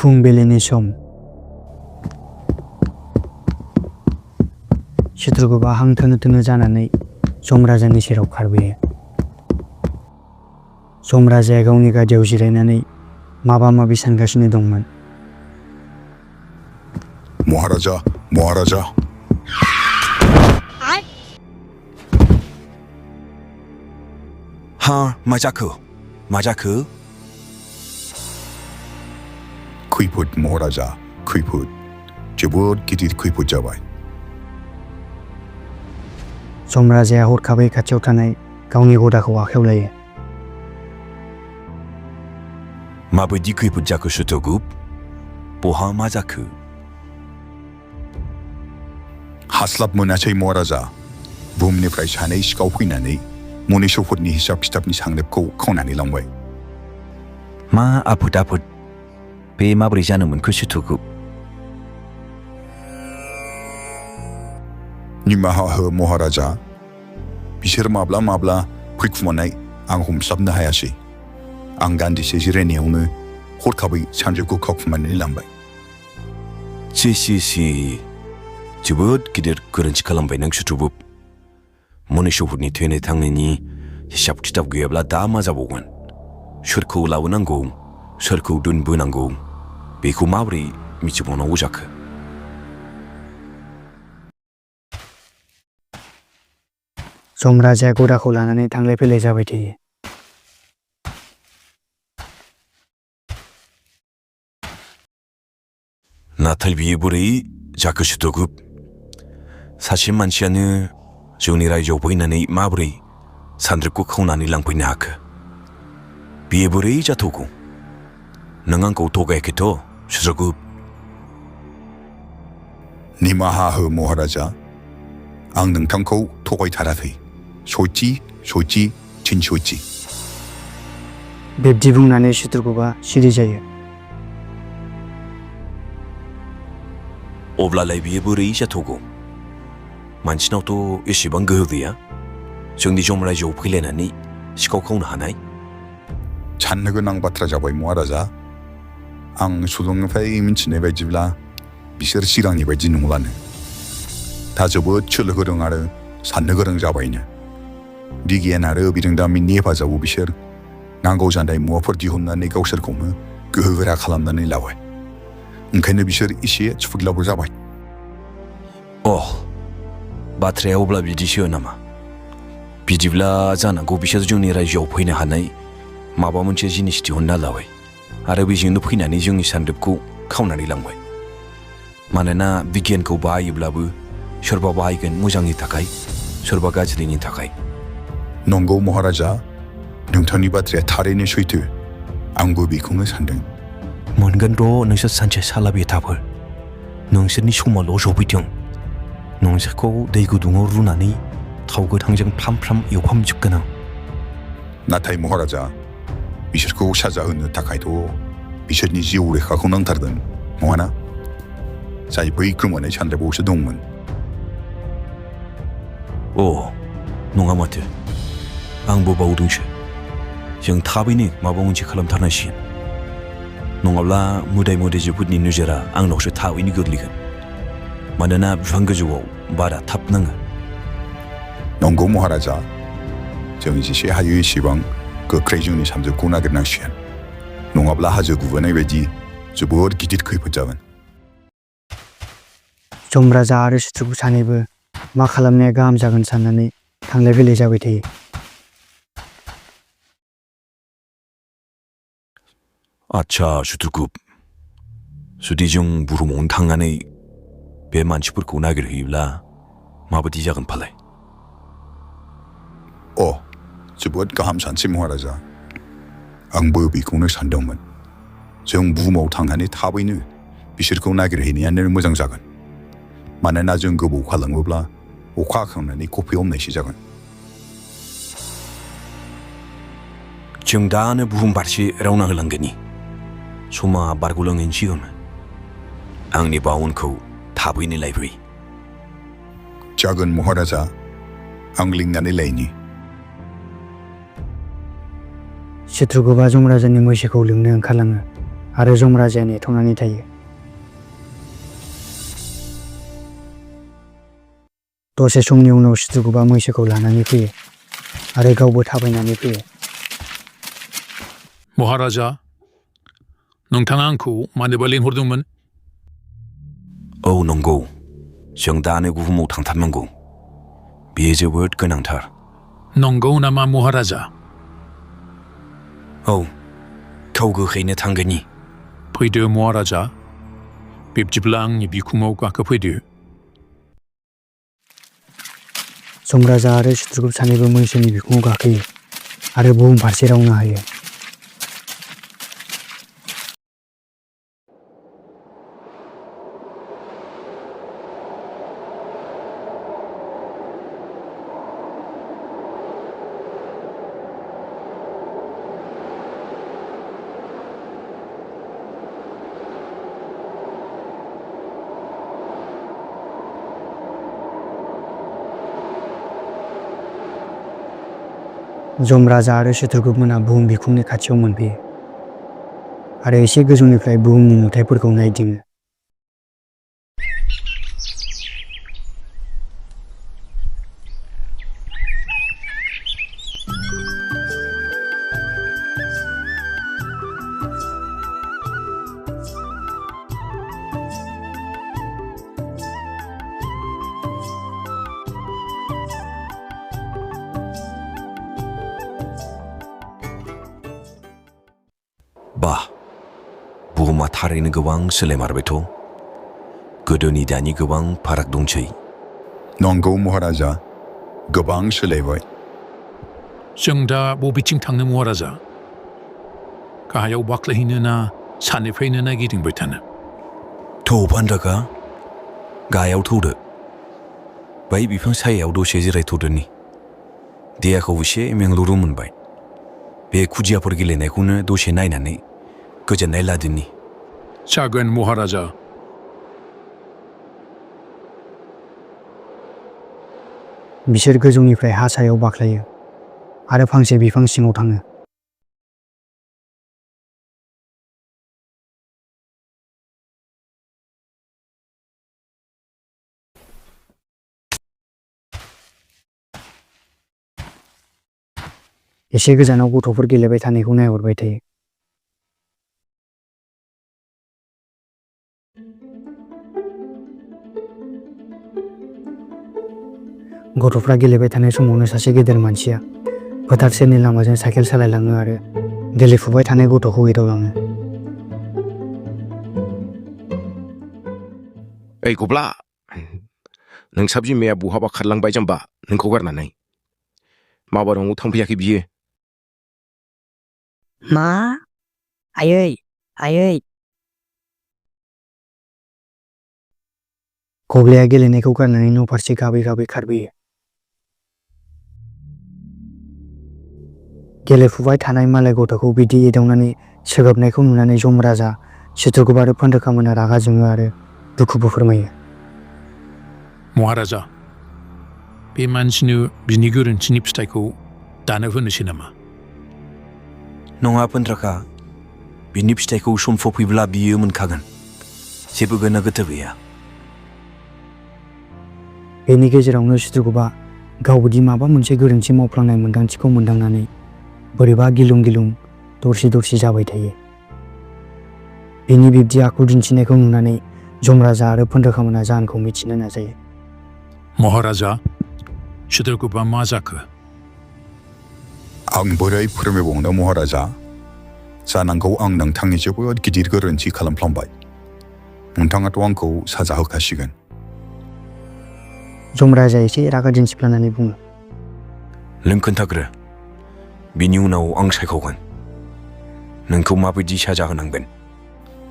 फुंबिलिनि सम शत्रुघ्नआ हां थोनो थोनो जानानै सम्राजानि सेराव खारबोयो। सम्राजाया गावनि गादियाव जिरायनानै माबा माबि सानगासिनो दंमोन। महाराजा महाराजा हाँ मा जाखो खैफोद महाराजा खैफोद जोबोद गिदिर खैफोद जाबाय। सम्राजाया हरखाबै खाथियाव थानाय गावनि गदाखौ आखायाव लायो। माबायदि खैफोद जाखो शत्रुघ्न? बहा मा जाखो? हास्लाब मोनासै महाराजा। बुहुमनिफ्राय सानै सिखाव फैनानै मनीषफोरनि हिसाब खिथाबनि सांलेबखौ खावनानै लांबाय। मा आफोद बे माबोरै जानो मोनखो शत्रुघ्न? निमाहा हो महाराजा। बिसोर माब्ला फैखुमानाय आं हमस्लाबनो हायासै। आं दान्दिसे जिरायनायावनो हरखाबै सानजौखौ खावखुमानानै लांबाय। सि जोबोद गिदिर गोरोन्थि खालामबाय नों शत्रुघ्न। मनीषफोरनि थैनाय थांनायनि हिसाब खिथाब गैयाब्ला दा मा जाबावगोन? सोरखौ लाबोनांगौ सोरखौ दोनबोनांगौ बेखौ माबोरै मिथिबावनांगौ जाखो? सम्राजाया गदाखौ लानानै थांलाय फैलाय जाबाय थायो। नाथाय बियो बोरै जाखो शत्रुघ्न? सासे मानसियानो जोंनि रायजोआव फैनानै माबोरै सानद्रिबखौ खावनानै लांफैनो हाखो? बियो बोरै जाथावगौ? नों आंखौ थगायाखैथ' शत्रुघ्न? निमाहा हो महाराजा। आं नोंथांखौ थगायथाराखै। सयथि थिनसयथि। बिब्दि बुंनानै शत्रुघ्नआ सिरि जायो। अब्लालाय बियो बोरै जाथावगौ? मानसिनावथ' एसेबां गोहो गैया जोंनि जम रायजोआव फैलायनानै सिखाव खावनो हानाय। साननो गोनां बाथ्रा जाबाय महाराजा। आं सुलुंनिफ्राय मिथिनाय बायदिब्ला बिसोर सिगांनि बायदि नंलानो। दा जोबोद सोलो गोरों आरो साननो गोरों जाबायनो। बिगियान आरो बिरोंदामिननि हेफाजाबाव बिसोर नांगौ जानाय मुवाफोर दिहुननानै गावसोरखौनो गोहोगोरा खालामनानै लाबाय। ओंखायनो बिसोर एसे सुफुद्लाबो जाबाय। बाथ्राया अब्ला बिदिसो नामा? बिदिब्ला जानांगौ बिसोर जोंनि रायजोआव फैनो हानाय माबा मोनसे जिनिस दिहुनना लाबाय आरो बेजोंनो फैनानै जोंनि सानद्रिबखौ खावनानै लांबाय। मानोना बिगियानखौ बाहायोब्लाबो सोरबा बाहायगोन मोजांनि थाखाय सोरबा गाज्रिनि थाखाय। नंगौ महाराजा, नोंथांनि बाथ्राया थारैनो सैथो। आंबो बेखौनो सानदों। मोनगोन र' नोंसोर सानसे साला बेथाफोर। नोंसोरनि समाल' सफैथों। नोंसोरखौ दै गुदुङाव रुनानै थाव गोथांजों फ्राम एवफामजोबगोन आं। नाथाय महाराजा, बिसोरखौ साजा होनो थाखायथ' बिसोरनि जिउ रैखाखौ नांथारगोन नङाना? जाय बै गोमानाय सानद्रिबावसो दंमोन। नङा माथो, आंबो बावदोंसो। जों थाबैनो माबा मोनसे खालामथारनांसिगोन। नङाब्ला मोदाय मोदायजोफोरनि नोजोरा आंनावसो थाबैनो गोग्लैगोन। मानोना बिफां गोजौआव बारा थाब नाङो। नंगौ महाराजा, जों जेसे हायो एसेबां गोख्रै जोंनि सानजौखौ नागिरनांसिगोन। नङाब्ला हाजो गुबोनाय बायदि जोबोद गिदिर खैफोद जागोन। सम्राजा आरो शत्रुघ्न सानैबो मा खालामनाया गाहाम जागोन साननानै थांलाय फैलाय जाबाय थायो। आच्छा शत्रुघ्न, जुदि जों बुहुमावनो थांनानै बे मानसिफोरखौ नागिरहैयोब्ला माबायदि जागोन फालाय? जोबोद गाहाम सानसै महाराजा। आंबो बेखौनो सानदोंमोन। जों बुहुमाव थांनानै थाबैनो बिसोरखौ नागिरहैनायानो मोजां जागोन। मानोना जों गोबाव खालामोब्ला अखा हाखांनानै कफि हमनायसो जागोन। जों दानो बुहुम फारसे रावना होलांगोननि। समा बारग'लांनायनि सिगांनो आंनि बाउनखौ थाबैनो लायफै। जागोन महाराजा, आं लिंनानै लायनि। शत्रुघ्नआ जमराजानि मैसोखौ लिंनो ओंखारलाङो। आरो जमराजाया नेथ'नानै थायो। दसे समनि उनाव चित्रगुप्तआ मैसोखौ लानानै फैयो आरो गावबो थाबायनानै फैयो। महाराजा, नोंथाङा आंखौ मानोबा लिंहरदोंमोन? औ नंगौ, जों दानो बुहुमाव थांथारनांगौ। बेयो जोबोद गोनांथार। नंगौ नामा महाराजा? औ, गाव गोख्रैनो थांगोननि। फैदो महाराजा, बिब्दिब्ला आंनि बिखुङाव गाखोफैदो। जमराजा आरो चित्रगुप्त सानैबो मैसोनि बिखुङाव गाखोयो आरो बुहुम फारसे रावनो हायो। जमराजा आरो चित्रगुप्त मोना बुहुम बिखुंनि खाथियाव मोनफैयो आरो एसे गोजौनिफ्राय बुहुमनि नुथायफोरखौ नायदिङो। बा, बुहुमा थारैनो गोबां सोलायमारबायथ'। गोदोनि दानि गोबां फाराग दंसै। नंगौ महाराजा, गोबां सोलायबाय। जों दा बबेथिं थांनो महाराजा? गाहायाव बाख्लायहैनो ना सानिफ्रायनो नायगिदिंबाय थानो? थौ फान्दाका, गाहायाव थौदो। बै बिफां सायायाव दसे जिरायथ'दोनि। देहाखौ एसे मेंलुरु मोनबाय। बे खुदियाफोर गेलेनायखौनो दसे नायनानै गोजोननाय लादोनि। जागोन महाराजा। बिसोर गोजौनिफ्राय हा सायाव बाख्लायो आरो फांसे बिफां सिङाव थाङो। एसे गोजानाव गथ'फोर गेलेबाय थानायखौ नायहरबाय थायो। गथ'फ्रा गेलेबाय थानाय समावनो सासे गेदेर मानसिया फोथार सेरनि लामाजों साइकेल सालायलाङो आरो गेलेफुबाय थानाय गथ'खौ एदावलाङो। ओइ गब्ला, नोंसा बिमाया बहाबा खारलांबाय जाम्बा नोंखौ गारनानै? माबारावनो थांफैयाखै बियो? मा? आयै, आयै। गब्लाया गेलेनायखौ गारनानै न' फारसे गाबै गाबै खारबोयो। गेलेफुबाय थानाय मालाय गथ'खौ बिदि एदावनानै सोगाबनायखौ नुनानै जमराजा, चित्रगुप्त आरो फान्दाकामोना रागा जोङो आरो दुखुबो फोरमायो। महाराजा, बे मानसिनो बिनि गोरोन्थिनि फिथाइखौ दानो होनोसै नामा? नङा फान्दाका, बिनि फिथाइखौ सम सफैब्ला बियो मोनखागोन। जेबो गोनो गोथो गैया। बेनि गेजेरावनो चित्रगुप्तआ गावबोदि माबा मोनसे गोरोन्थि मावफ्लांनाय मोन्दांथिखौ मोनदांनानै बोरैबा गिलुं गिलुं दरसि दरसि जाबाय थायो। बिनि बिब्दि आखु दिन्थिनायखौ नुनानै जमराजा आरो फान्दाकामोना जाहोनखौ मिथिनो नाजायो। महाराजा, चित्रगुप्तआ मा जाखो? आं बोरै फोरमायबावनो महाराजा? जानांगौ आं नोंथांनि जोबोद गिदिर गोरोन्थि खालामफ्लांबाय। नोंथाङाथ' आंखौ साजा होखासिगोन। जमराजाया एसे रागा दिन्थिफ्लानानै बुङो। नों खोन्थाग्रो, बिनि उनाव आं सायख'गोन नोंखौ माबायदि साजा होनांगोन।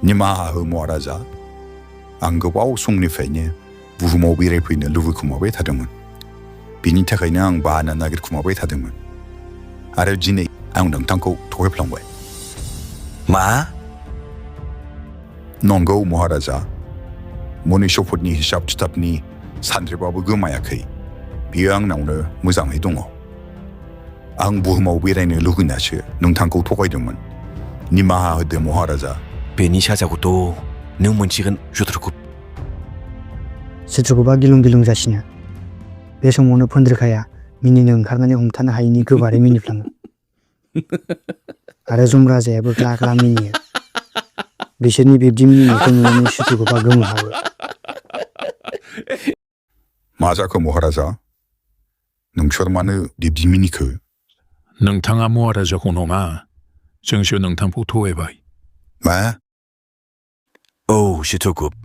निमाहा हो महाराजा, आं गोबाव समनिफ्रायनो बुहुमाव बेरायफैनो लुबैखुमाबाय थादोंमोन। बिनि थाखायनो आं बाहाना नागिरखुमाबाय थादोंमोन आरो दिनै आं नोंथांखौ थगायफ्लांबाय। मा? नंगौ महाराजा, मनुष्यफोरनि हिसाब खिथाबनि सानद्रिबाबो गोमायाखै। बियो आंनावनो मोजाङै दङ। आं बुहुमाव बेरायनो लुगैनासो नोंथांखौ थगायदोंमोन। निमाहा होदो महाराजा। बेनि साजाखौथ' नों मोनसिगोन चित्रगुप्त। चित्रगुप्तआ गिलुं गिलुं जासिनो। बे समावनो फुन्द्रिखाया मिनिनो ओंखारनानै हमथानो हायैनि गोबारै मिनिफ्लाङो। आरो जमराजायाबो ग्ला ग्ला मिनियो। बिसोरनि बिब्दि मिनिनायखौ नुनानै चित्रगुप्तआ गोमोहाबो। मा जाखो महाराजा? नोंसोर मानो बिब्दि मिनिखो? नोंथाङा महाराजाखौ नङा, जोंसो नोंथांखौ थगायबाय। मा? औ चित्रगुप्त,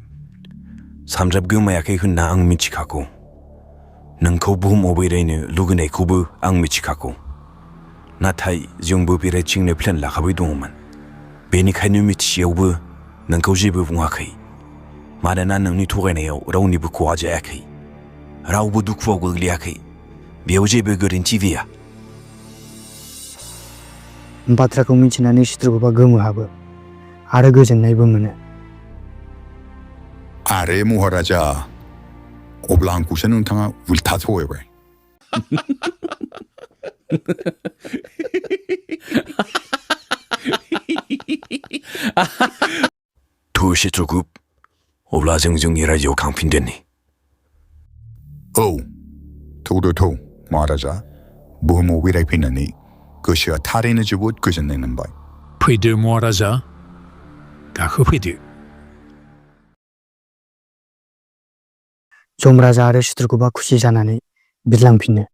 सानजाब गोमायाखै होनना आं मिथिखागौ। नोंखौ बुहुमाव बेरायनो लुगैनायखौबो आं मिथिखागौ। नाथाय जोंबो बेरायथिंनो प्लेन लाखाबाय दङमोन। बेनिखायनो मिथिसेयावबो नोंखौ जेबो बुङाखै। मानोना नोंनि थगायनायाव रावनिबो खहा जायाखै। रावबो दुखुआव गोग्लैयाखै। बेयाव जेबो गोरोन्थि गैया। बाथ्राखौ मिथिनानै चित्रगुप्तआ गोमोहाबो आरो गोजोननायबो मोनो। आरे महाराजा, अब्ला आंखौसो नोंथाङा उल्था थगायबाय। थु चित्रगुप्त, अब्ला जों जोंनि रायजोआव थांफिनदोनि। औ, थौदो थौ महाराजा। बुहुमाव बेरायफैनानै गोसोआ थारैनो जोबोद गोजोननाय मोनबाय। फैदो महाराजा, गाखोफैदो। जमराजा आरो चित्रगुप्तआ खुसि जानानै बिरलांफिनो।